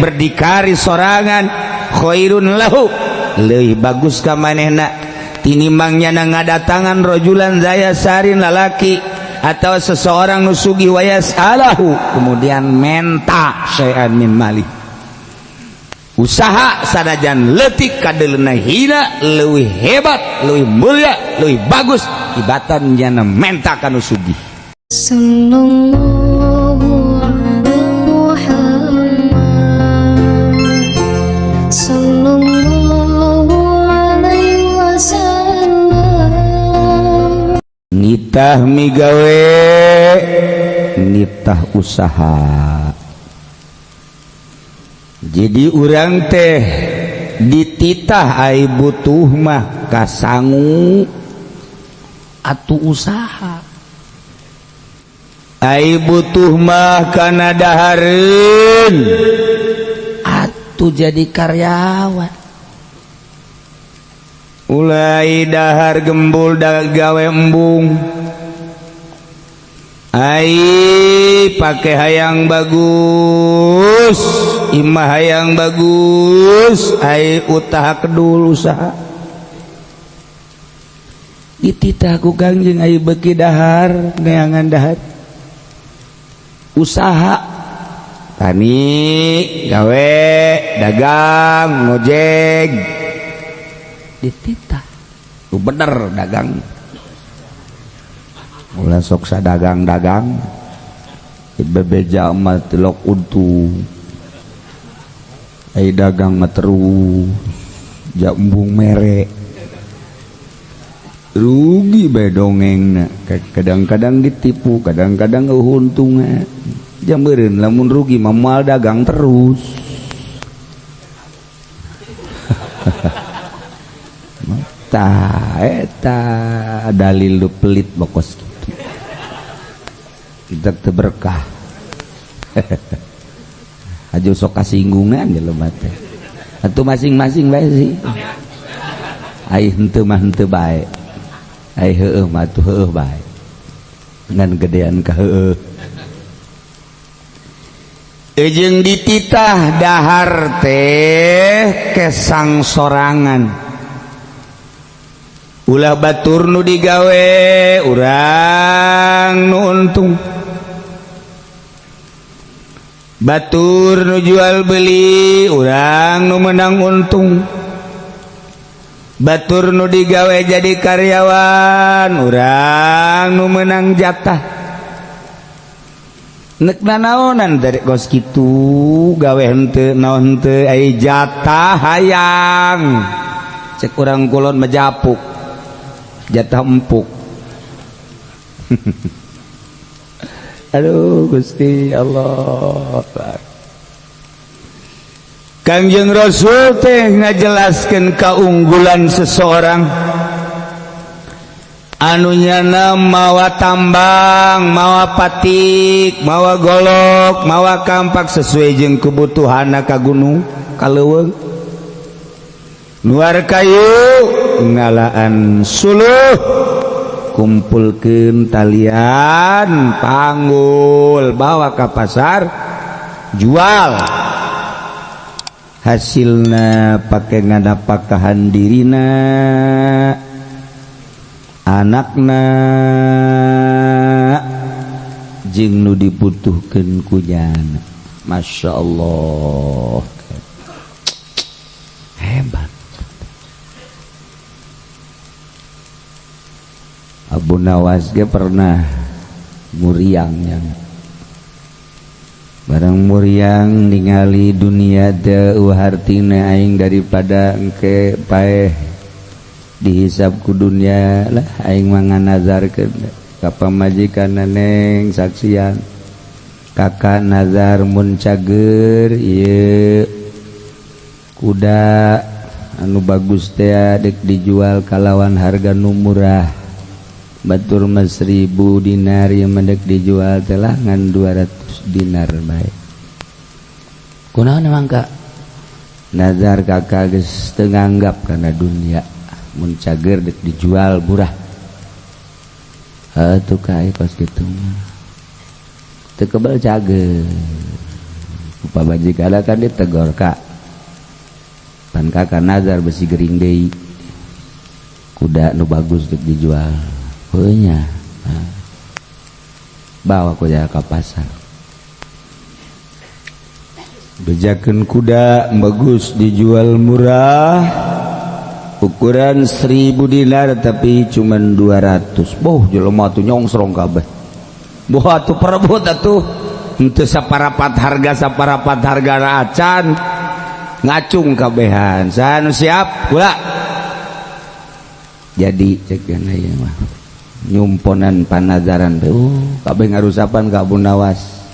Berdikari sorangan khairun lahu leuwih bagus ka manehna tinimbang nyana ngadatangan rojulan dza yasarin, lalaki atau seseorang nu sugih, wayas'alahu, kemudian menta, syai'an min mali, usaha sanajan leutik kadeuleuhna hina, leuwih hebat, leuwih mulia, leuwih bagus tibatan nyana menta ka nu sugih. Sallallahu ala Muhammad, Sallallahu alaihi wasallam. Nitah migawe, nitah usaha. Jadi urang teh dititah ai butuh mah kasangu atuh usaha, ai butuh mah kana dahareun atuh jadi karyawan. Ulai dahar gembul da gawe embung. Ai pake hayang bagus, imah hayang bagus, ai utaha kedul usaha. Dititah ku Kangjeng, ai beuki dahar, neangan dahar, usaha tani, gawe, dagang, ngojek, dititah. Lu bener dagang, ulah sok dagang-dagang, bebeja mah tilok untung, ai dagang mah terus jambung mere rugi bae dongengna. Kadang-kadang ditipu, kadang-kadang euntungna jameureun. Lamun rugi mah moal dagang terus. Tah eta dalil lu pelit bokos kitu, kita teu berkah. Aja sok kasinggungan jelema teh atuh, masing-masing bae sih. Ai henteu mah henteu bae, ai heueuh mah atuh heueuh bae, ngan gedean ka heueuh. Jeung dititah dahar teh kesang sorangan, ulah batur nu digawe urang nu untung, batur nu jual beli urang nu menang untung, batur nu digawe jadi karyawan urang nu menang jatah. Nek nanaonan dari kos kitu, gawe henteu naon henteu, ai jatah hayang, cek urang kulon mejapuk jatah empuk. Aduh Gusti Allah. Kangjeng Rasul teh ngajelaskeun keunggulan seseorang anu nyana mawa tambang, mawa patik, mawa golok, mawa kampak sesuai jeung kebutuhan ka gunung, ka leuweung, nuar kayu, ngalaan suluh, kumpulkeun talian, panggul, bawa ke pasar, jual, hasilna pake ngadapakahan dirina, anakna, jeung nu dibutuhkeun ku nyana. Masya Allah, hebat. Abu Nawas ge pernah muriangnya. Barang muriang ningali dunia teu hartina, aing daripada engke paeh dihisab ku dunia lah, aing mah nganazarkeun ka pamajikan, "Neng, saksian kakak nazar, mun cager ieu kuda anu bagus teh dek dijual kalawan harga nu murah." Batur mah 1000 dinar, yang mendek dijual telah ngan 200 dinar bae. Kunaon emang, Kak? Nazar kakak geus teu nganggap kana dunia, mun cager dek dijual murah. Heuh tuh, Kak, kos kitu mah teu kebel cager. Pamajikan kan ditegor kak pan kakak nazar besi gering deui kuda nu bagus untuk dijual heuh nya bawa kuda ke pasar bejakeun kuda bagus dijual murah ukuran 1000 dinar tapi cuman 200. Boh jelema tuh nyongsrong kabeh boh atuh perebut atuh henteu saparapat harga acan ngacung kabehan saha nu siap kula jadi cek ieu mah nyumponan panazaran teh kabeh ngarusapan ka Abu Nawas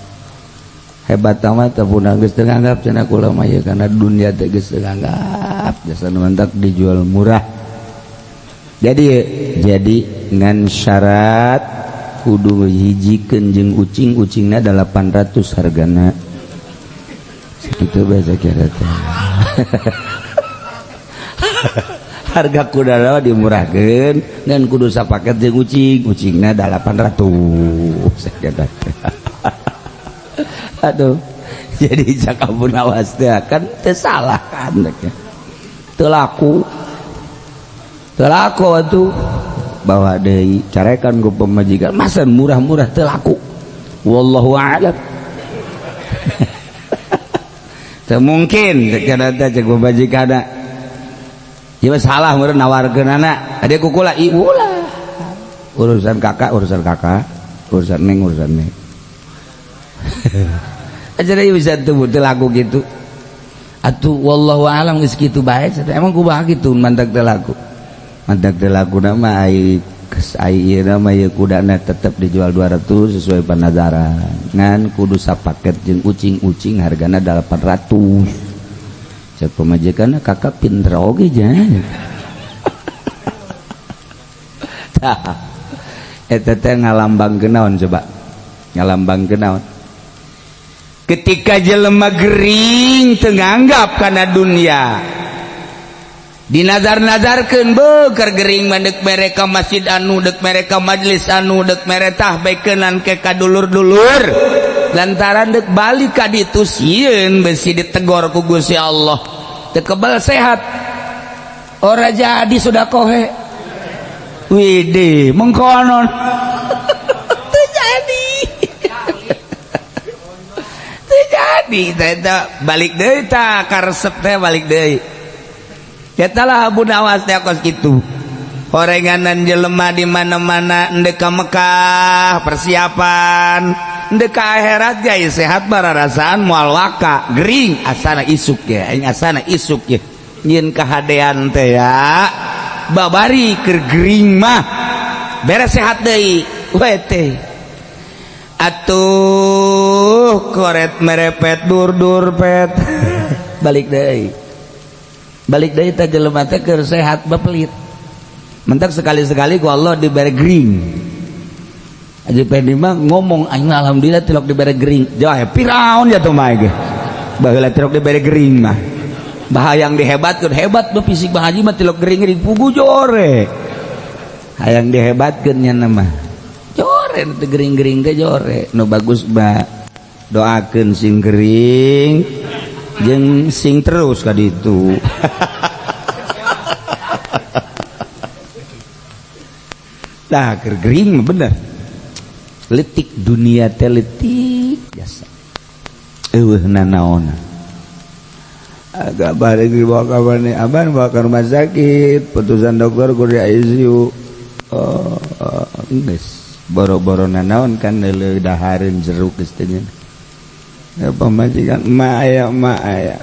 hebat amat Abu Nawas geus teu nganggap cenah kula mah ieu kana dunia teh geus teu nganggap jasa nu mantak dijual murah jadi ngan syarat kudu hijikeun jeung ucing-ucingna 800 hargana sakitu bae kira teh harga kuda dimurahkeun ngan kudu sapaket jeung ucing ucingna 800 sakitu. Aduh jadi cak Abu Nawas teh kan teu salah kan teu laku atuh bawa deui carekan ku pamajikan masa murah-murah teu laku wallahu a'lam. Teu mungkin cek teh cek pamajikanna ieu mah salah meureun nawarkeunana ade ku kula ieu ulah urusan kakak urusan neng urusan neng. Aja bisa teu laku gitu atuh wallahu a'lam geus kitu bae emang kumaha kitu mantak teu laku mantak teu laku mah ai ai ieu mah ieu kudana tetep dijual 200 sesuai panazaran ngan kudu sapaket jeung ucing-ucing hargana 800 cek pamajikanna kakak pinter oge jan. Tah eta teh ngalambangkeun naon coba ngalambangkeun naon ketika jelema gering teu nganggap kana dunia dinazar-nazarkeun beuker gering mah deuk mere ka masjid anu deuk mere ka majelis anu deuk mere tah beukeunan ke ka dulur-dulur lantaran deuk balik ka ditu sieun besi ditegor ku Gusti Allah teu kebal sehat ora jadi sudah kohe widih mengkonon teu jadi teu jadi teh balik deui tah karesep teh balik deui eta lah Abu Nawas teh kos kitu horenganan jelema di mana-mana endek ka Mekah persiapan endek ka akhirat ge sehat bararasaan moal waka gering asana isuk ya aing asana isuk ya nyieun kahadean teh ya babari keur gering mah beres sehat deui we teh atuh koret merepet dur-dur pet balik deui balik deui teh jelema teh keur sehat bepelit mentak sekali-sekali ku Allah dibere gering Haji Pendi mah ngomong aing alhamdulillah tilok dibere gering jauh Firaun ya tuh mah ge baheula tilok dibere gering mah bahayang dihebatkeun hebat be fisik Bang Haji mah tilok gering-gering pugu jore hayang dihebatkeun nya mah jore teu gering-gering teh jore nu bagus ba doakeun sing gering jeung sing terus ka ditu. Tah keur gering bener letik dunia teh letik jasa eueuh nanaona agak balik dibawa ka mana aban bawa ke rumah sakit putusan dokter kudu di ICU oh geus boro-boro nanaon kan leuleung dahareun jeruk geus teh nya pamajikan emak aya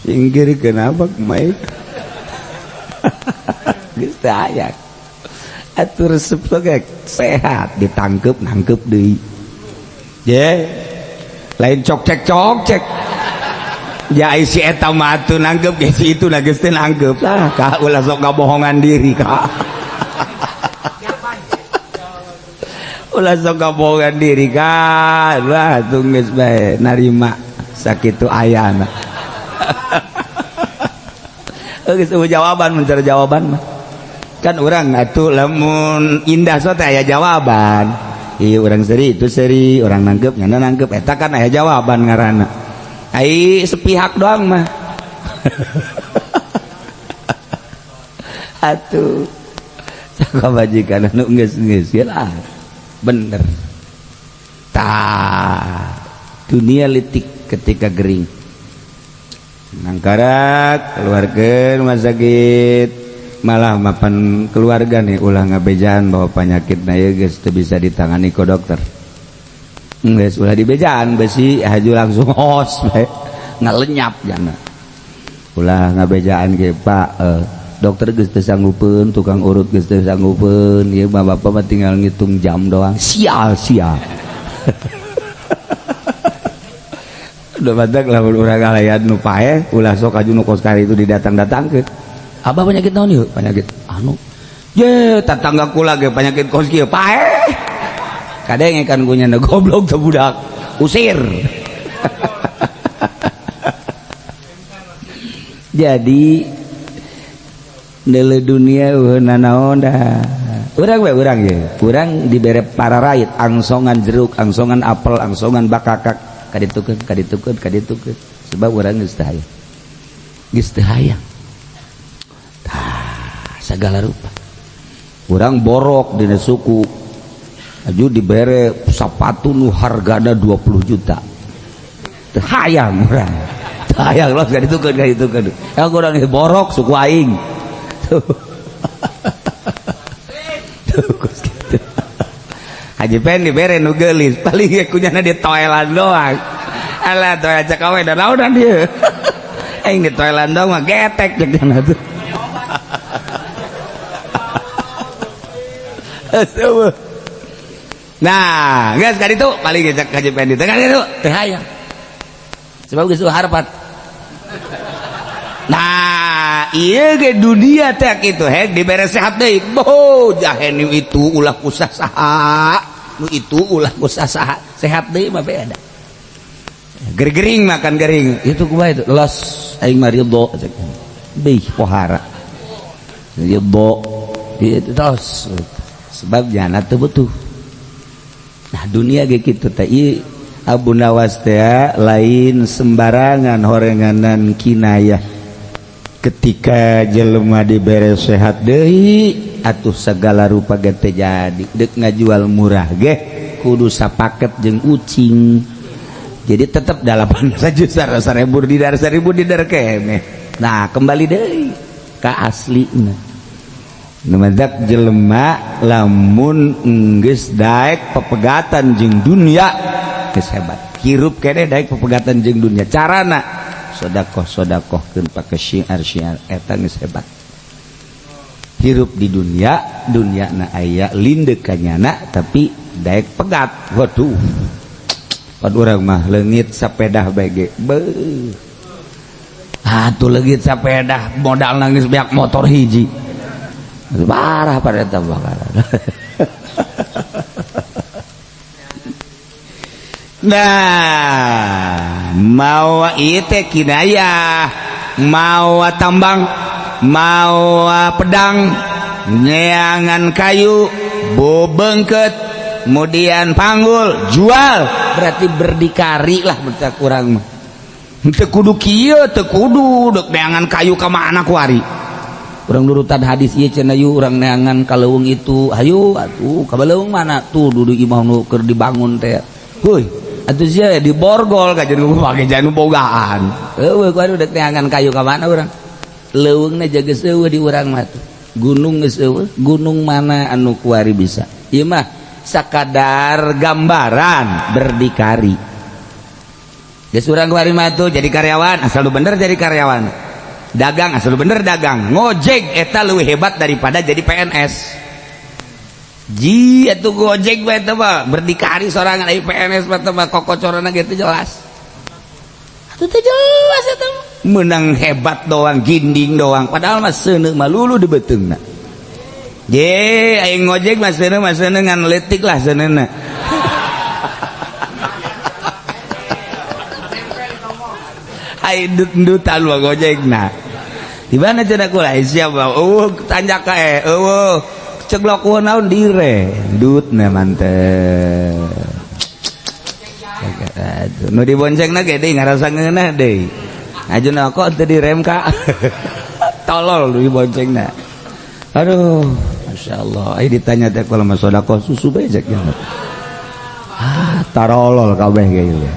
pinggir kenapa emak geus teu aya atuh resep teh sehat ditangkep nangkep deui ye lain cokcek cokcek ya si eta mah atuh nangkep ge si itu geus teh nangkep lah ka ulah sok ngabohongan diri ka ulah sok ngabohongan diri ka lah atuh geus bae narima sakitu ayana. Geus eueuh jawaban mencari jawaban mah kan urang atuh lamun indah so teh aya jawaban ieu urang seuri itu seuri urang nangkep nyana nangkep eta kan aya jawaban ngaranna. Ai sepihak doang mah. Atuh pamajikan anu geus-geus lah bener. Tah dunia litik ketika gering nangkarak keluarga rumah sakit malah mapan keluarga nih ulah ngabejaan bahwa penyakit na ieu geus teu bisa ditangani ku dokter. Geus ulah dibejaan besi haju langsung hos bae ngalenyap jana. Ulah ngabejaan ge Pak dokter geus teu sanggupeun, tukang urut geus teu sanggupeun, ieu mah bapak mah tinggal ngitung jam doang. Sial sial. Udah badak lamun urang ngalayan nu paeh, ulah sok aju nu kos kari itu didatang-datangkeun. Abah penyakit naon ieu? Penyakit anu. Ye, tatangga kula ge penyakit kos kieu paeh. Kadenge kan ku nyana goblok teh budak. Usir. Jadi nele dunia eueuh nanaon dah. Urang we urang ye, urang dibere pararait angsongan jeruk, angsongan apel, angsongan bakakak, kaditukeun kaditukeun kaditukeun. Sebab urang geus teu hayang. Geus teu hayang. Tah, sagala rupa. Urang borok dina suku. Aju dibere sapatu nu hargana 20 juta. Teu hayang urang. Teu hayang los kaditukeun kaditukeun. Ya urang borok suku aing. Tuh, Haji Pen dibere nu geulis paling ge kunyana di toelan doang. Alah toelan cek awe da naonan ieu. Aing di toelan doang mah getek jeung jana tuh. Nah, geus ka ditu paling ge cek Haji Pen di teh ka ditu teh hayang. Sebab geus harapan. Nah, iya ge dunia teh kitu hek dibere sehat deui. Boh, jahe nu itu ulah kusah saha, nu itu ulah kusah saha. Sehat deui mah beda. Gering-gering makan gering. Itu kumaha itu? Los aing mah ridho cek. Beuh pohara. Ridho itu tos. Sebab jana teu butuh. Nah, dunia ge kitu teh ieu Abu Nawas teh lain sembarangan horenganan kinayah. Ketika jelema dibere sehat deui atuh segala rupa ge teu jadi deuk ngajual murah ge kudu sapaket jeung ucing. Jadi tetep 8 juta 1.000 dinar 1.000 dinar keneh. Nah kembali deui ka aslina. Nu madak jelema lamun geus daek pepegatan jeung dunia geus hebat. Hirup keneh daek pepegatan jeung dunia. Carana sodakoh sodakohkeun pake syiar-syiar eta geus hebat. Hirup di dunia, dunia na aya lindek kanyana tapi daek pegat. Waduh. Pan urang mah leungit sapedah bae ge. Beuh. Atuh leungit sapedah modal nangis beak motor hiji. Parah pada eta bakaran. Nah, mawa ieu teh kinayah, mawa tambang, mawa pedang, neangan kayu, bobengket, kemudian panggul, jual, berarti berdikari lah bentak urang mah. Teu kudu kieu, teu kudu deuk neangan kayu ka mana kuari. Urang nurutan hadis ieu cenah yu urang neangan ka leuweung itu, hayu atuh ka leuweung mana tuh dudu imah nu keur dibangun teh. Heuy, atuh sia diborgol ka jeung pake janu bogaan. Eueuh kuari udah neangan kayu ka mana urang? Leuweungna jaga eueuh di urang mah tuh. Gunung geus eueuh, gunung mana anu kuari bisa? Ieu mah sakadar gambaran berdikari. Geus urang kuari mah tuh jadi karyawan, asal lu bener jadi karyawan. Dagang asal lu bener dagang. Ngojek eta leuwih hebat daripada jadi PNS. Ji atuh gojek bae teh mah berdikari sorangan ai PNS mah teh mah kokocorana ge teu jelas. Atuh teu jelas eta mah. Menang hebat doang, ginding doang, padahal mah seuneu mah lulu di beuteungna. Ye, aing ngojek mah seuneu ngan leutik lah seuneuna. Ai ndut-ndutan mah gojekna. Di mana cenah kula siapa? Eueuh tanjak kae, eueuh ceglok naon dire, dutna mantep. Aduh, nu diboncengna ge deui ngarasa ngeunah deui. Ajuna kok teu direm ka. Tolol nu diboncengna. Aduh, Masya Allah. Ayo ditanya teh kalau mah sedekah susu bae cek. Ah, tarolol kabeh ge ieu.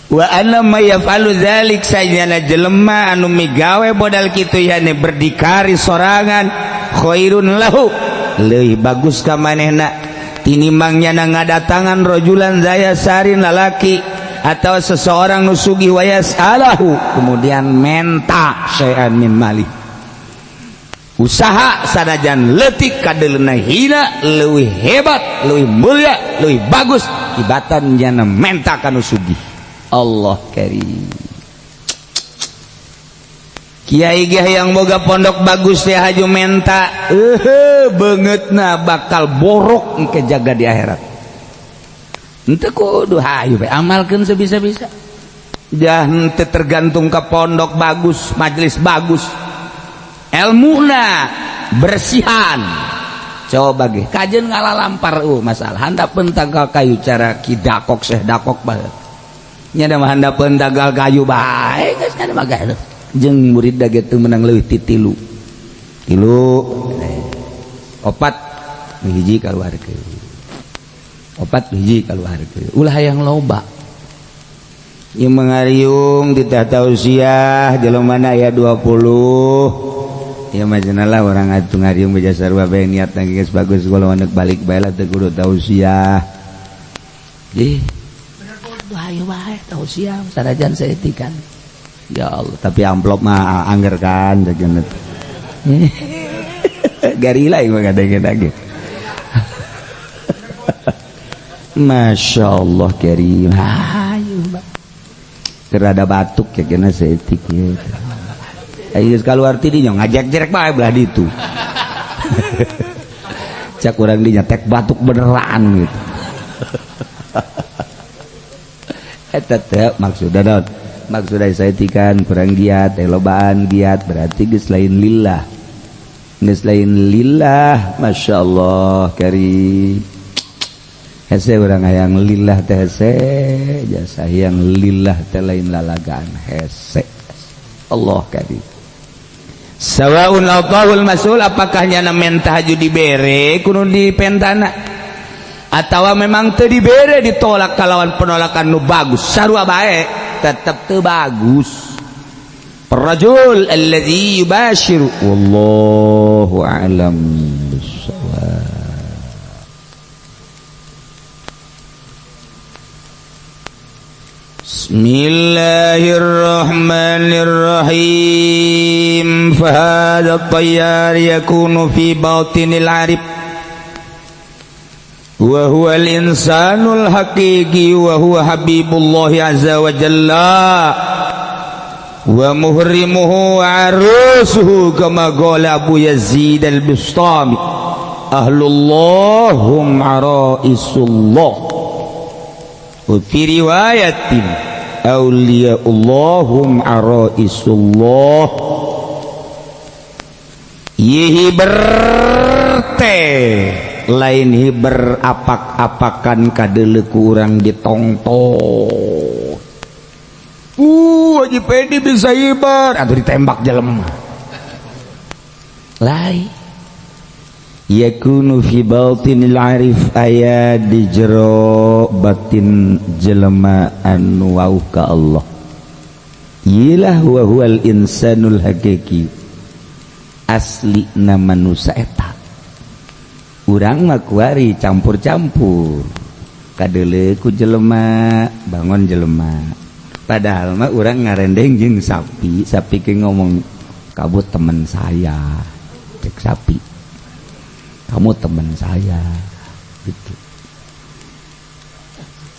Wa anna may yaf'alu dzalik sayana jelema anu migawe modal kitu yane berdikari sorangan khairun lahu leuwih bagus ka manehna tinimbang nyana ngadatangan rojulan zaya sarin lalaki atau seseorang nu sugih wayas alahu kemudian menta syai'an min mali usaha sanajan leutik kadeuleuna hina leuwih hebat leuwih mulia leuwih bagus tibatan nyana menta ka nu sugih. Allah karim. Kiai ge yang boga pondok bagus teh haju menta beungeutna bakal borok engke jaga di akhirat. Henteu kudu hayu bae amalkeun sebisa-bisa. Jah henteu tergantung ka pondok bagus, majelis bagus. Elmuna bersihan. Coba ge kajeun ngalalampar masalah handapeun tangkal kayu cara ki dakok seh dakok bae. Nya da mah handapeun tangkal kayu bae geus kana mah jeung murid da ge teu meunang leuwih ti tilu. Tilu opat hiji kaluarkeun. Opat hiji kaluarkeun. Ulah hayang loba. Ieu mangariung di tahta usia jelema mana aya 20. Ieu mah cenah lah urang atuh ngariung beja sarua bae niatna geus bagus kalau anak balik bae lah teu kudu tausiah. Ih, ayo bae tausiah sanajan saeutik. Ya Allah, tapi amplop mah angger kan jajan. Garila ieu mah kadang-kadang. Masya Allah karim. Ayo Mbak. Kerada batuk ya kena saeutik ieu. Ayo geus kaluar ti dinya ngajek-jerek bae belah ditu. Cak urang dinya tek batuk beneran gitu. Eta teh maksudna naon? Maksudna saeutikan kurang giat, lobaan giat berarti geus lain lillah. Geus lain lillah, Masya Allah karim. Hese urang hayang lillah teh hese, jasa hayang lillah teh lain lalagaan hese. Allah karim. Sawaun atahul masul apakah nyana menta haju dibere kudu dipentana atawa memang teu dibere ditolak kalawan penolakan nu bagus sarua bae tetep teu bagus. Rajul alladzi yubashiru wallahu a'lam bissawab. Bismillahirrahmanirrahim. Fahadha at-tayyar yakunu fi batinil arif wa huwa al-insanul haqiqi wa huwa habibullah azza wa jalla wa muhrimuhu wa arusuhu kama qala Abu Yazid al-Bustami ahlullah hum araisullah wa fi riwayatin awliyaullah hum araisullah. Yihi berte lain hiber apak-apakan kadeuleu ku urang ditongton. Haji Pedi bisa hiber atuh ditembak jelema. Lain yakunu fi batinil arif aya di jero batin jelema anu wauh ka Allah. Yilah wa huwal insanul hakiki. Asli na manusia eta. Urang mah kuari campur-campur. Kadeuleu ku jelema, bangun jelema. Padahal mah urang ngarendeng jeung sapi, sapi ke ngomong kamu teman saya. Cek sapi. Kamu teman saya gitu.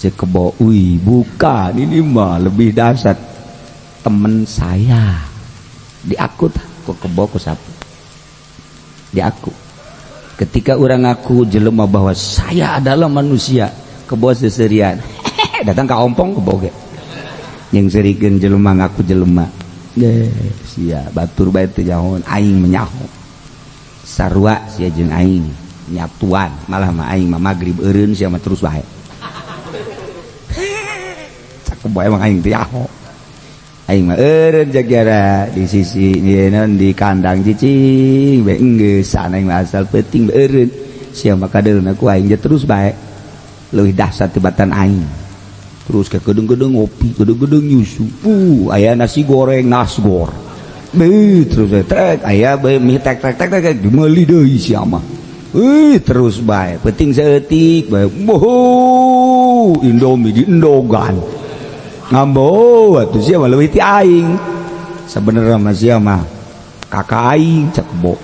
Cek kebo, wih bukan ini mah lebih dahsyat. Teman saya. Diaku tah ku kebo ku sapi. Diaku. Ketika orang ngaku jelema bahwa saya adalah manusia, kebo seserian. Datang ka ompong kebo ge. Yang serikeun jelema ngaku jelema. Sia batur bae teu nyahoan aing menyaho. Sarua sia jeung aing nyatuan, malah mah aing mah magrib eureun sia mah terus bae. kebo emang aing teh aho. Aing mah eureun jagara di sisi ieu di kandang cicing bae geus aing mah asal peuting eureun. Sia mah kadeulna ku aing terus bae. Leuwih dahsyat tibatan aing. Terus ke gedung-gedung ngopi, gedung-gedung nyusu. Aya nasi goreng, nasgor. Beuh terus tek aya bae mie tek tek tek tek dimeuli deui sia mah. Terus bae, penting saeutik bae. Boho, Indomie diendogan. Ngambo atuh sia mah leuwih ti aing. Sabenerna mah sia mah kakak aing cek kebo.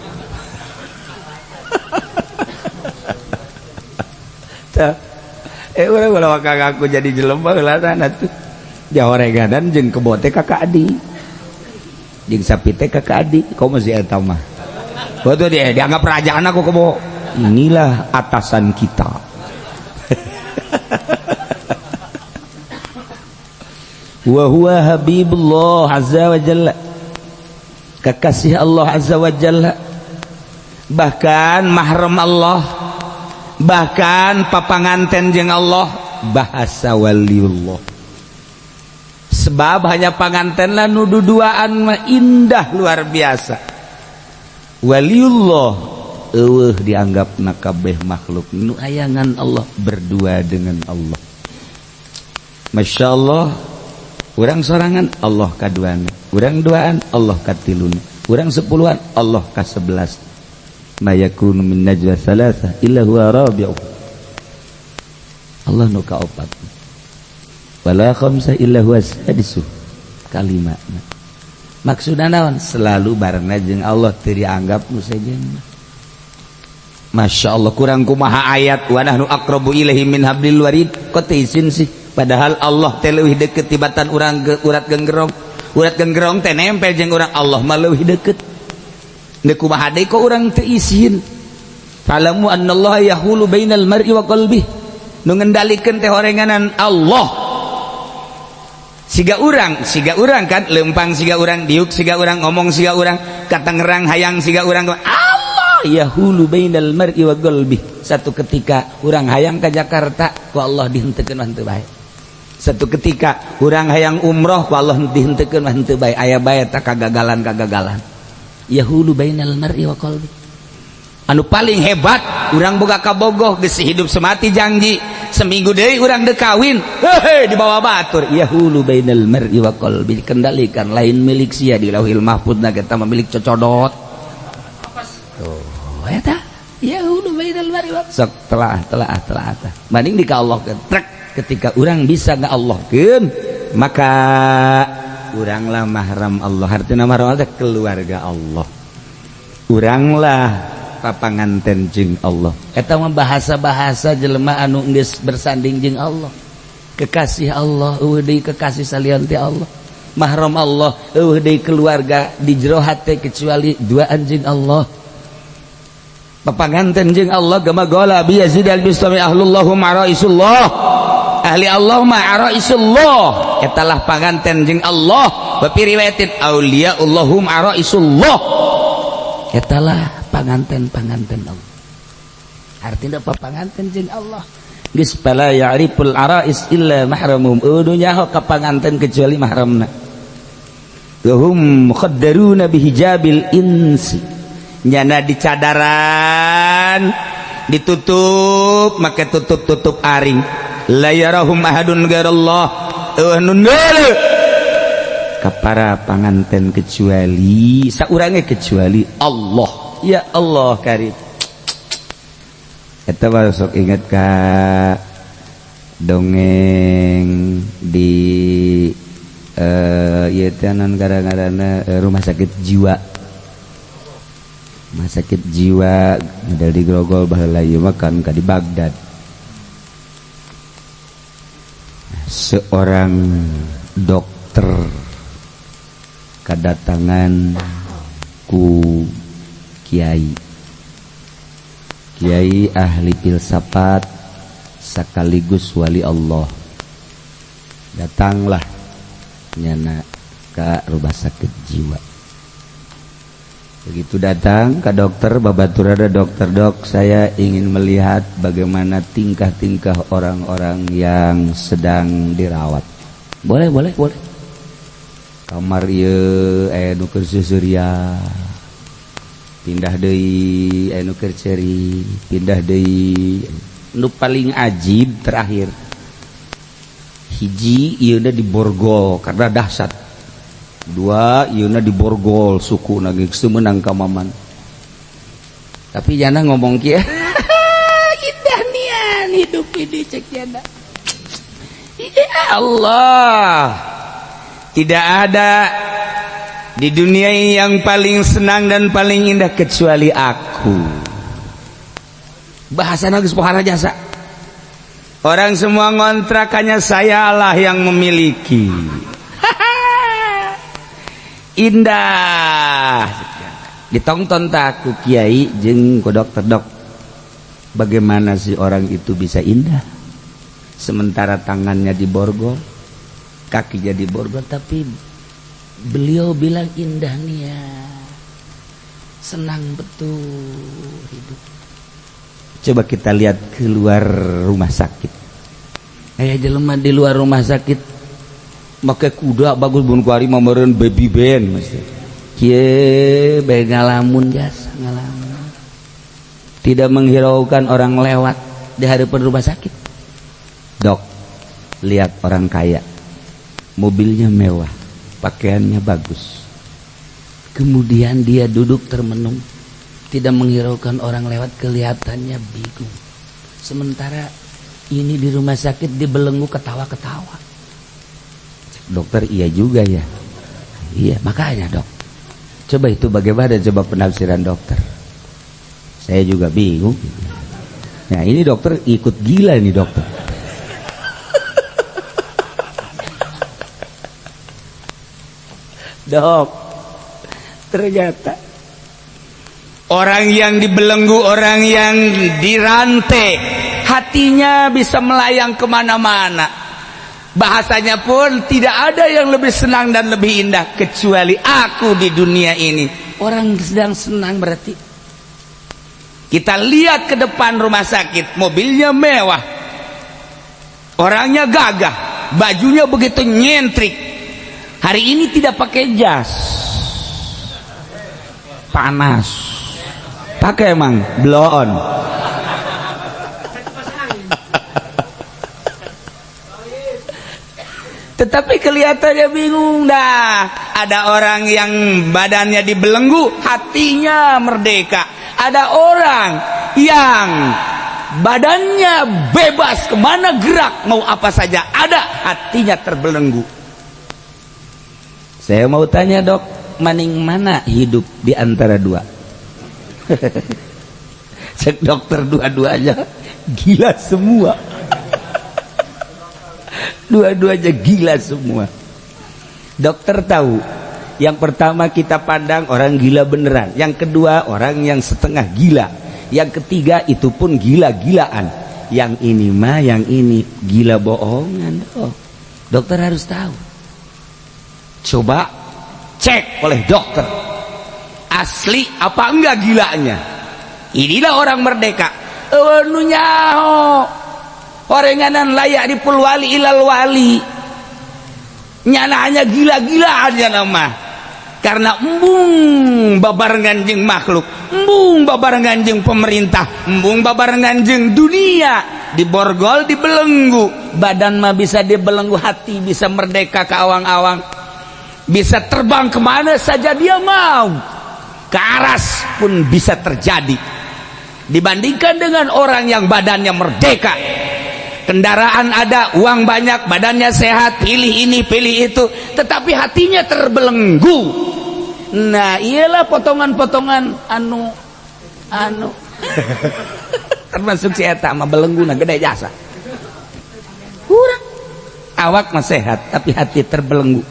Tah urang ulah kakak aku jadi jelema heula atuh. Jahoreganan jeung kebo teh kakak adik. Jeung sapi teh kakak adik, komo si eta mah. Betul dia dianggap kerajaan aku kebo. Inilah atasan kita. Wa huwa habibullah azza wa jalla, kekasih Allah azza wa jalla, bahkan mahram Allah, bahkan papanganten jeung Allah, bahasa waliullah. Sebab hanya panganten lah nu duduaan mah indah luar biasa. Waliullah eueuh dianggap nakabeh makhluk nu ayangan Allah, berdua dengan Allah. Masya Allah, urang sorangan Allah kaduana, urang duaan Allah katiluna, urang sepuluhan Allah kasebelas. Ma yakunu min najwa thalatha illa huwa rabi'uh. Allah nu kaopat. Wala khamsa illa huwa sadisu. Kalimatna. Maksudna naon? Selalu barengna jeung Allah teu dianggap nu sejen. Masya Allah, kurang kumaha ayat wa nahnu aqrabu ilaihi min hablil warid. Kok teu izin sih? Padahal Allah teh leuwih deukeut tibatan urang urat genggerong. Urat genggerong teh nempel jeung urang, Allah mah leuwih deukeut. Deuk kumaha deui kok urang teu izin? Falamu annallaha yahulu bainal mar'i wa qalbihi. Nu ngendalikeun teh horenganan Allah. Siga urang kan lempang siga urang, diuk siga urang, ngomong siga urang, katangerang hayang siga urang. Allah yahulu bainal mar'i wa qalbihi. Satu ketika urang hayang ka Jakarta, ku Allah dihenteukeun mah teu bae. Satu ketika urang hayang umroh, ku Allah dihenteukeun mah teu bae. Aya bae ta kagagalan-kagagalan. Yahulu bainal mar'i wa qalbi. Anu paling hebat urang boga kabogoh geus hidup semati janji, seminggu deui urang deuk kawin, hehe dibawa batur. Yahulu bainal mar'i wa qalbi, kendalikan lain milik sia di Lauhil Mahfuz na kita milik cocodot. Tuh eta yahulu bainal mar'i wa sok telah telah telah tah. Banding di ka Allah trek ketika urang bisa ngallahkeun maka uranglah mahram Allah. Artinya mahram Allah keluarga Allah. Uranglah papanganten jeung Allah. Eta mah bahasa-bahasa jelema anu geus bersanding jeung Allah. Kekasih Allah, eueuh deui kekasih salian ti Allah. Mahram Allah, eueuh deui keluarga di jero hate kecuali duaan jeung Allah. Papanganten jeung Allah gama gola bi Yazid al-Bistami ahlullahu ma'raisullah. Ahli Allah ma'raisullah. Etalah panganten jeung Allah. Wa fi riwayatin auliaullahum araisullah. Etalah panganten-panganten Allah. Artinya papanganten jeung Allah. Geus fala ya'riful arais illa mahramuhum. Eueuh nyaho ka panganten kecuali mahramna. Wa hum mukhaddaruna bihijabil insi. Nyana dicadaran, ditutup make tutup-tutup aring. La yarahum ahadun ghairallah. Eueuh nu neuleuh ka para panganten kecuali saurange kecuali Allah. Ya Allah karim. Eta mah sok inget ka dongeng di ieu teh non gara-garana rumah sakit jiwa. Rumah sakit jiwa model di Grogol baheula ieu mah kan ka di Baghdad. Seorang dokter kedatangan ku kiai. Kiai ahli filsafat sekaligus wali Allah. Datanglah nyana ka rumah sakit jiwa. Begitu datang ke dokter, babaturada dokter, dok, saya ingin melihat bagaimana tingkah-tingkah orang-orang yang sedang dirawat. Boleh boleh boleh. Kamar ieu aya nu keur seuseurian. Pindah deui aya nu keur ceuri, pindah deui. Nu paling ajib terakhir. Hiji ieuna diborgol karena dahsyat. Dua ieuna diborgol sukuna geus teu meunang ka maman. Tapi jana ngomong kieu, indah nian hidup ini cek jana. Ya Allah, tidak ada di dunia yang paling senang dan paling indah kecuali aku. Bahasana geus pohara jasa. Orang semua ngontrakannya, sayalah yang memiliki. Indah. Ditonton tak ku kiai jeung ku dokter, dok. Bagaimana sih orang itu bisa indah? Sementara tangannya diborgol, kakinya diborgol, tapi beliau bilang indah nih ya. Senang betul hidup. Coba kita lihat keluar rumah sakit. Aya jelema di luar rumah sakit make kuda bagus bun kuari mah meureun baby band mesti. Kieu bae ngalamun jasa ngalamun. Tidak menghiraukan orang lewat di hadapan rumah sakit. Dok, lihat orang kaya. Mobilnya mewah, pakaiannya bagus. Kemudian dia duduk termenung, tidak menghiraukan orang lewat, kelihatannya bingung. Sementara ini di rumah sakit dibelenggu ketawa-ketawa. Dokter, iya juga ya. Iya, makanya dok. Coba itu bagaimana, coba penafsiran dokter. Saya juga bingung. Nah ini dokter ikut gila nih dokter. Dok, ternyata orang yang dibelenggu, orang yang dirantai, hatinya bisa melayang kemana-mana. Bahasanya pun tidak ada yang lebih senang dan lebih indah kecuali aku di dunia ini. Orang sedang senang berarti. Kita lihat ke depan rumah sakit, mobilnya mewah, orangnya gagah, bajunya begitu nyentrik. Hari ini tidak pakai jas, panas. Pakai emang blow on. Tetapi kelihatannya bingung dah. Ada orang yang badannya dibelenggu, hatinya merdeka. Ada orang yang badannya bebas kemana gerak mau apa saja, ada hatinya terbelenggu. Saya mau tanya dok, maning mana hidup di antara dua? Cek dokter, dua-duanya gila semua. Dua-duanya gila semua. Dokter tahu, yang pertama kita pandang orang gila beneran, yang kedua orang yang setengah gila, yang ketiga itu pun gila-gilaan. Yang ini mah, yang ini gila bohongan. Oh, dokter harus tahu. Coba cek oleh dokter, asli apa enggak gilanya. Inilah orang merdeka. Nu nyaho orenganan layak dipul wali ilal wali. Nyana hanya gila-gilaan ya nama. Karena embung babarengan jeung makhluk, embung babarengan jeung pemerintah, embung babarengan jeung dunia, diborgol, dibelenggu. Badan mah bisa dibelenggu, hati bisa merdeka ke awang-awang. Bisa terbang kemana saja dia mau, ke aras pun bisa terjadi. Dibandingkan dengan orang yang badannya merdeka, kendaraan ada, uang banyak, badannya sehat, pilih ini, pilih itu, tetapi hatinya terbelenggu. Nah, iyalah potongan-potongan anu anu termasuk si eta mah belengguna gede jasa. Kurang awak mah sehat tapi hati terbelenggu.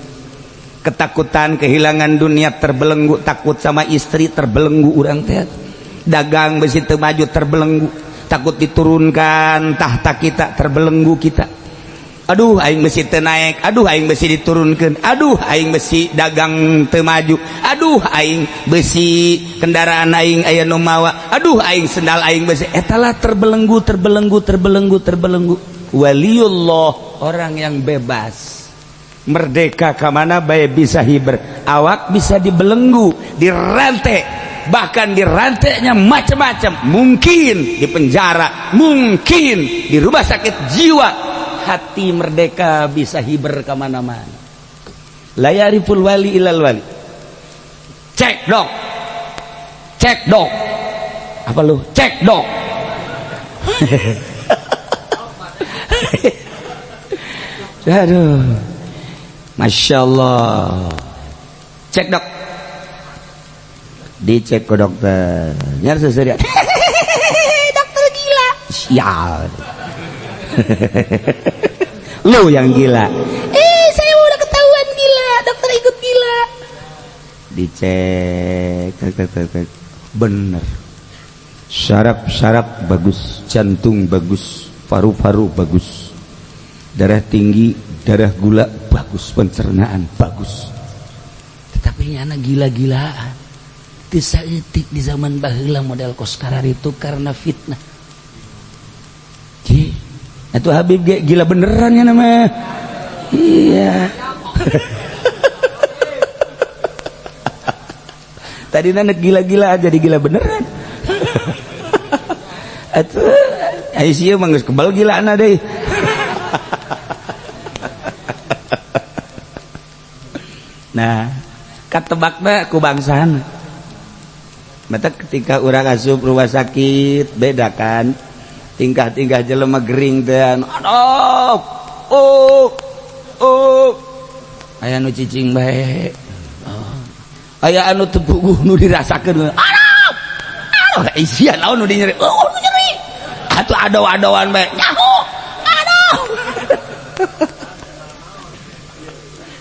Ketakutan kehilangan dunia terbelenggu, takut sama istri terbelenggu urang teh. Dagang besi teu maju terbelenggu, takut diturunkan tahta kita terbelenggu kita. Aduh aing besi teu naik, aduh aing besi diturunkan, aduh aing besi dagang teu maju, aduh aing besi kendaraan aing aya nu mawa, aduh aing sendal aing besi. Etalah terbelenggu, terbelenggu, terbelenggu, terbelenggu. Waliullah, orang yang bebas. Merdeka ka mana bae bisa hiber, awak bisa dibelenggu, dirantai, bahkan dirantainya macam-macam, mungkin di penjara, mungkin di rumah sakit jiwa. Hati merdeka bisa hiber ke mana-mana. La yariful wali ilal wali. Cek dok, cek dok, apa lu? Cek dok. Aduh, masya Allah. Cek dok, dicek ke dokter. Nyar seserian. Dokter gila. Sial. Lu yang gila. Saya udah ketahuan gila. Dokter ikut gila. Dicek, cek. Bener. Syaraf-syaraf bagus, jantung bagus, paru-paru bagus, darah tinggi, darah gula bagus, pencernaan bagus. Tetapi anak gila-gilaan. Teu saeutik di zaman baheula model kos kararitu karena fitnah. Ji, atuh Habib ge gila beneran ya nama. Iya. Tadi anak gila-gila jadi gila beneran. Atuh ICU mah geus kebal gilana deui. Nah, katebakna ku bangsana. Mata ketika urang asup rumah sakit beda kan. Tingkah-tingkah jelema gering teh aduh. Oh. Oh. Aya nu cicing bae. Aya anu teu puguh nu dirasakeun. Aduh. Aduh, isian lawan nu nyeri. Oh, nu nyeri. Atuh ado-adoan bae. Nyaho. Aduh.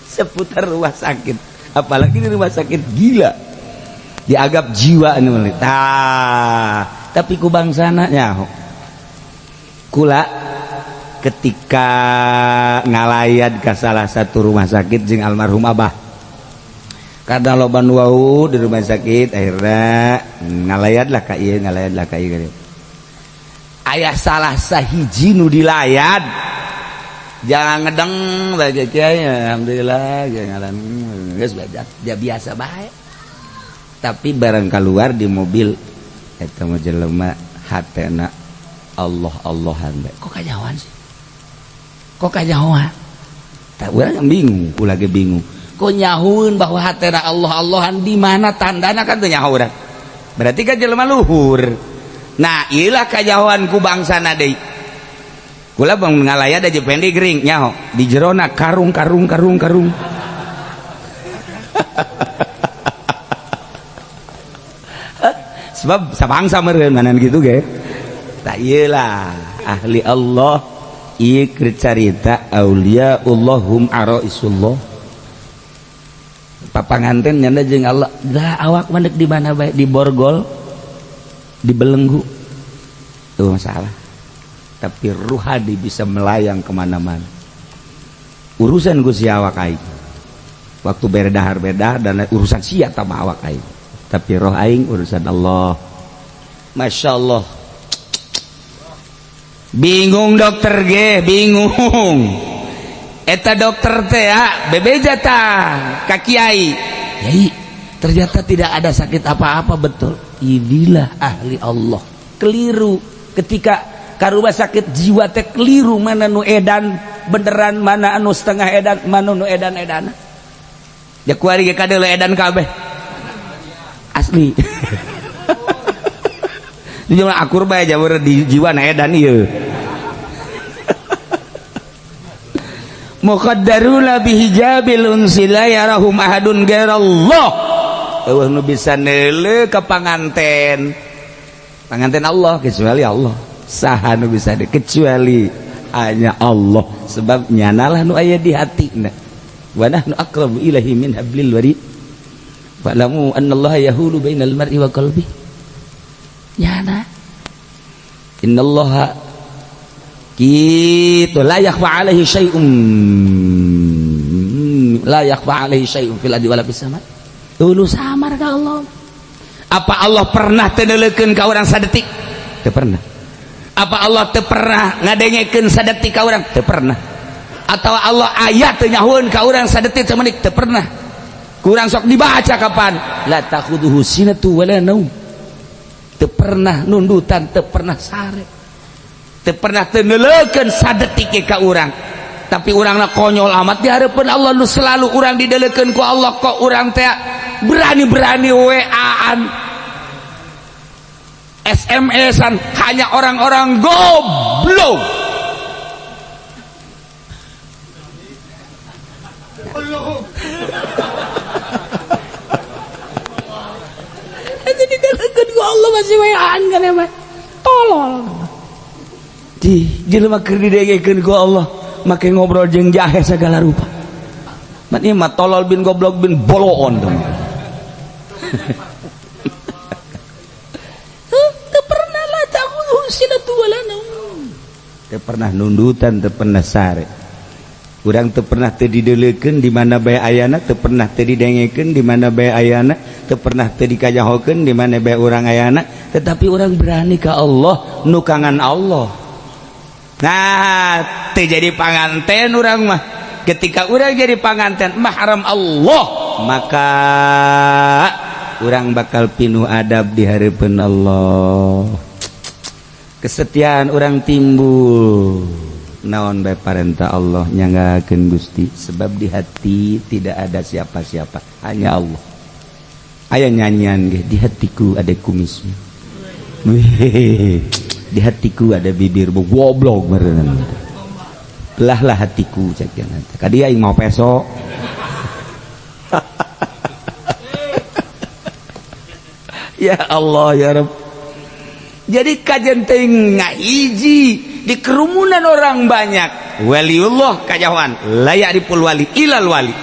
Seputar rumah sakit, apalagi di rumah sakit gila. Dianggap jiwa anu tah, tapi ku bangsana nyaho. Kula ketika ngalayat ke salah satu rumah sakit jeung almarhum abah. Karena loba nu wau di rumah sakit akhirnya ngalayat lah ka ieu, ngalayat lah ka ieu. Aya salah sahiji nu dilayat. Jangan ngedeng bae kiai, alhamdulillah jangan geus dia biasa bae. Tapi barang keluar di mobil eta mah jelema hatena Allah Allahan bae. Kok kanyahoan sih? Kok kanyahoan? Tah urang bingung, kula ge bingung. Kok nyahueun bahwa hatena Allah Allahan di mana tandana kan teu nyaho urang. Berarti kan jelema luhur. Nah, ieulah kanyahoan ku bangsana deui. Kula bang ngalayat aja pendek gering nyaho di jerona karung karung karung karung. Sebab sabangsa meureun manan gitu ge. Tak iyalah ahli Allah ieu keur carita auliaullahum araisullah. Papanganten nyanda jeung Allah. Lah awak mah di mana bae di borgol dibelenggu. Itu masalah. Tapi ruhadi bisa melayang kemana-mana. Urusan ku si awak aing. Waktu berdahar-berdahar dan urusan sia tambah awak aing. Tapi roh aing urusan Allah. Masya Allah. Bingung dokter ge, bingung. Eta dokter teh ya, bebeja tah ka kiai. Yai, ternyata tidak ada sakit apa-apa betul. Inilah ahli Allah. Keliru ketika ka rumah sakit jiwa teh keliru mana nu edan beneran mana anu setengah edan mana nu edan-edana. Ya kuari ge kadeuleu edan kabeh. Asli. Di akur bae jawur di jiwa na edan ieu. Muqaddaruna bihijabil unsi la yarahum ahadun ghairallah. Eueuh nu bisa neuleuh ka panganten. Panganten Allah kecuali Allah. Saha nu bisa de kecuali hanya Allah. Sebab nyanalah nu aya di hatina. Wa nahnu aqrabu ilaihi min hablil warid. Fa'lamu annallaha yahulu bainal mar'i wa qalbi. Nyana. Innallaha kitu la yakhfa alaihi syai'un. La yakhfa alaihi syai'un fil ardi wala fis sama. Dulu samar ka Allah. Apa Allah pernah teu neuleukeun ka urang sadetik? Teu pernah. Apa Allah teu pernah ngadengekeun sadetik ka urang? Teu pernah. Atau Allah ayat teu nyahueun ka urang sadetik samenit teu pernah. Kurang sok dibaca kapan? La takhuduhu sinatu wala naum. Teu pernah nundutan, teu pernah sare. Teu pernah teu neuleukeun sadetik ka urang. Tapi urangna konyol amat di hareupeun Allah nu selalu urang didelekeun ku Allah kok urang teh berani-berani WA-an SMS-an hanya orang-orang goblok. Itu didelekeun ku Allah masih WA-an kan emang tolol. Di jelema keur didengekeun ku Allah make ngobrol jeung jahe segala rupa. Mat ieu mah tolol bin goblok bin boloon dong. Teu pernah la ta'khudhuhu sinatu wala naum. Teu pernah nundutan, teu pernah sare. Urang teu pernah teu dideulekeun di mana bae ayana, teu pernah teu didengekeun di mana bae ayana, teu pernah teu dikajahokeun di mana bae urang ayana, tetapi urang berani ka Allah, nukangan Allah. Nah, teu jadi panganten urang mah. Ketika urang jadi panganten mahram Allah, maka urang bakal pinuh adab di hareupeun Allah. Kesetiaan urang timbul. Naon bae parentah Allah nyanggakeun Gusti, sebab di hati tidak ada siapa-siapa, hanya Allah. Aya nyanyian ge, di hatiku ada kumismu. Di hatiku ada bibir goblok meureun. Belahlah hatiku cek jangan. Ka dia aing mau peso. Ya Allah ya Rabb. Jadi kajian teh ngahiji di kerumunan orang banyak. Waliullah kajawan la ya'riful wali ilal wali.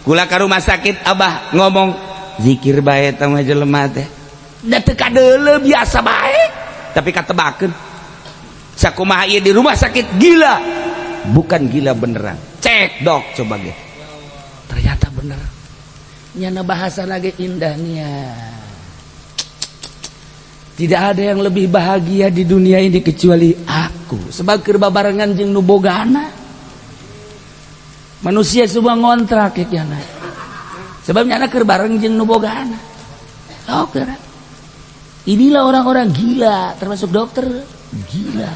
Kula ka rumah sakit abah ngomong zikir bae teh mah jelema teh. Da teu kadeuleu biasa bae. Tapi katebakeun. Sakumaha ieu di rumah sakit gila. Bukan gila beneran. Cek dok coba ge. Ternyata bener. Nyana bahasa lagi indahnya. Tidak ada yang lebih bahagia di dunia ini kecuali aku. Sebab keur babarengan jeung nu bogana. Manusia semua ngontrak ya nyana. Sebab nyana keur bareng jeung nu bogana. Dokter. Inilah orang-orang gila, termasuk dokter gila.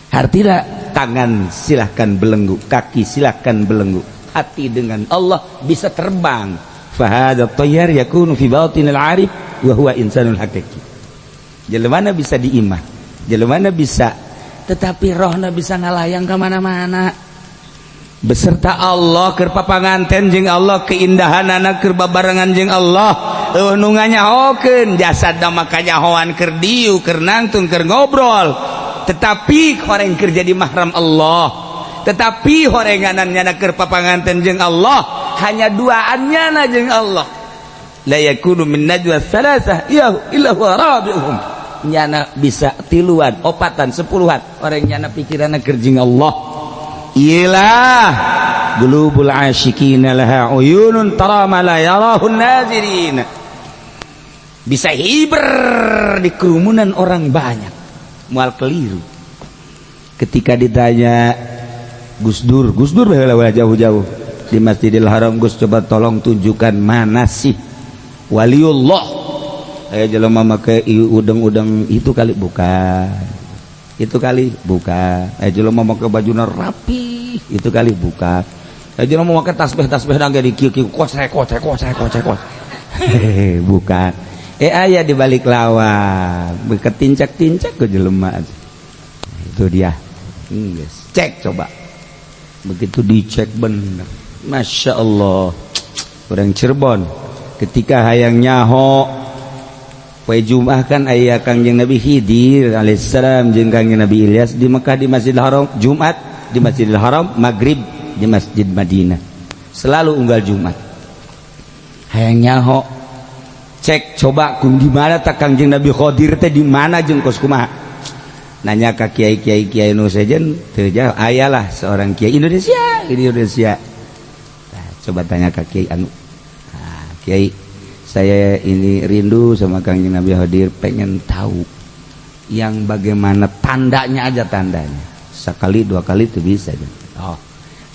Artinya tangan silahkan belenggu, kaki silahkan belenggu, hati dengan Allah bisa terbang. Fahada tayyar yakunu fi batinil arif wa huwa insanul hakiki. Jelemana bisa diimah, jelemana bisa, tetapi rohna bisa ngalayang ke mana-mana. Beserta Allah keur papanganten jeung Allah, keindahanana keur babarengan jeung Allah. Eueuh nu nganyahokeun jasadna mah kanyahoan keur diu, keur nangtung, keur ngobrol. Tetapi horeng keur jadi mahram Allah, tetapi horenganan nyana keur papanganten jeung Allah, hanya duaannya na jeung Allah. La yakunu min najwa thalathah ya illa huwa rabi'uhum. Nyana bisa tiluan, opatan, sepuluhan, orang nyana pikiranna keur jeung Allah. Ilah qulubul asyiqina laha uyunun tara ma la yarahun nazirin. Bisa hiber di kerumunan orang banyak, mual keliru. Ketika ditanya Gus Dur, Gus Dur baheula jauh-jauh di Masjidil Haram, Gus coba tolong tunjukkan mana sih waliullah. Aya jelema make udeng-udeng itu kali bukan, itu kali bukan. Aya jelema make bajuna rapi, itu kali bukan. Aya jelema make tasbih-tasbih nangge di kieu-kieu kocek kocek kocek kocek kocek. Bukan. Aya di balik lawang, beketincak-tincak ke jelema. Itu dia. Yes. Cek coba. Begitu dicek bener. Masya Allah. Orang Cirebon ketika hayang nyaho poe Jumat kan aya Kangjeng Nabi Khidir alaihissalam jeung Kangjeng Nabi Ilyas di Mekah di Masjidil Haram, Jumat di Masjidil Haram, Maghrib di Masjid Madinah. Selalu unggal Jumat. Hayang nyaho cek coba kun di mana tak Kangjeng Nabi Khidir teh di mana jeung kos kumaha. Nanya ka kiai-kiai kiai nu sejen teu jauh ayalah seorang kiai Indonesia di Indonesia. Nah, coba tanya ka kiai anu. Nah, kiai, saya ini rindu sama Kangjeng Nabi Khidir, pengen tahu Yang bagaimana tandanya aja, tandanya sekali dua kali itu bisa. Oh,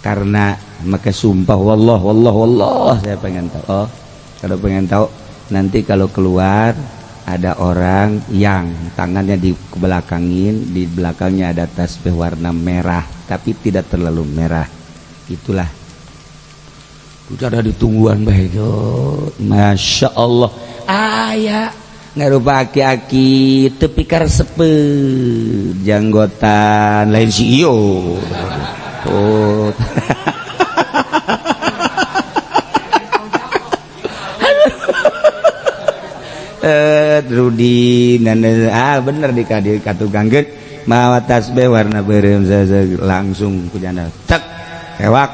karena maka sumpah, wallah wallah wallah, saya pengen tahu. Oh, kalau pengen tahu, nanti kalau keluar ada orang yang tangannya di belakangin, di belakangnya ada tasbih warna merah tapi tidak terlalu merah, itulah. Udah ada ditungguan baik. Masya Allah, aya ngarupa aki-aki tepi karesepeut, janggotan, lain si iyo. Oh, eh Rudi, ah bener, di kadi katukangkeun mawa tasbih warna beureum, langsung ku janda cek hewak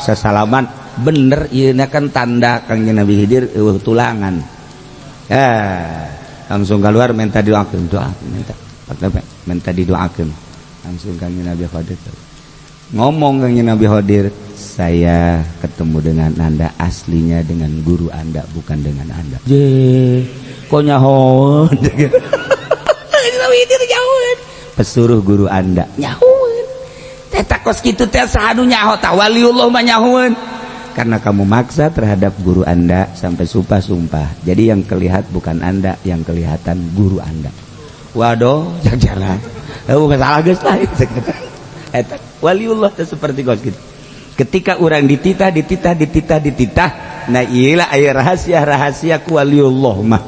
sesalaman. Bener ieu kan tanda Kangjeng Nabi Khidir eueuh tulangan. Eh, langsung keluar minta didoakeun, doa minta, minta didoakeun. Langsung Kangjeng Nabi Khidir ngomong, Kangjeng Nabi Khidir, "Saya ketemu dengan Anda aslinya dengan guru Anda, bukan dengan Anda." Je, kok nyahoan pesuruh guru Anda nyahoan teh kos kitu teh? Saha nu nyaho tah? Waliullah mah nyahoan. "Karena kamu maksa terhadap guru Anda sampai sumpah-sumpah, jadi yang kelihat bukan Anda, yang kelihatan guru Anda." Waduh, jalan oh masalah geus lah. Eta waliullah teh seperti kos gitu. Ketika orang dititah, dititah, dititah, dititah, nah iyalah aya rahasia-rahasia ku waliullah mah.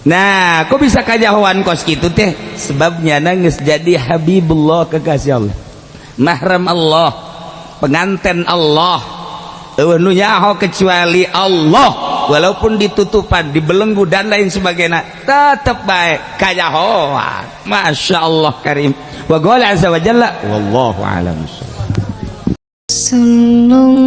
Nah, kok bisa kajahoan kos gitu teh? Sebabnya nangis jadi Habibullah, kekasih Allah, mahram Allah, pengantin Allah. Eueuh nu nyaho kecuali Allah. Walaupun ditutupan, dibelenggu dan lain sebagainya, tetap baik kajahoan. Masya Allah karim. Wa qala azza wa jalla, wallahu a'lam. Sallallahu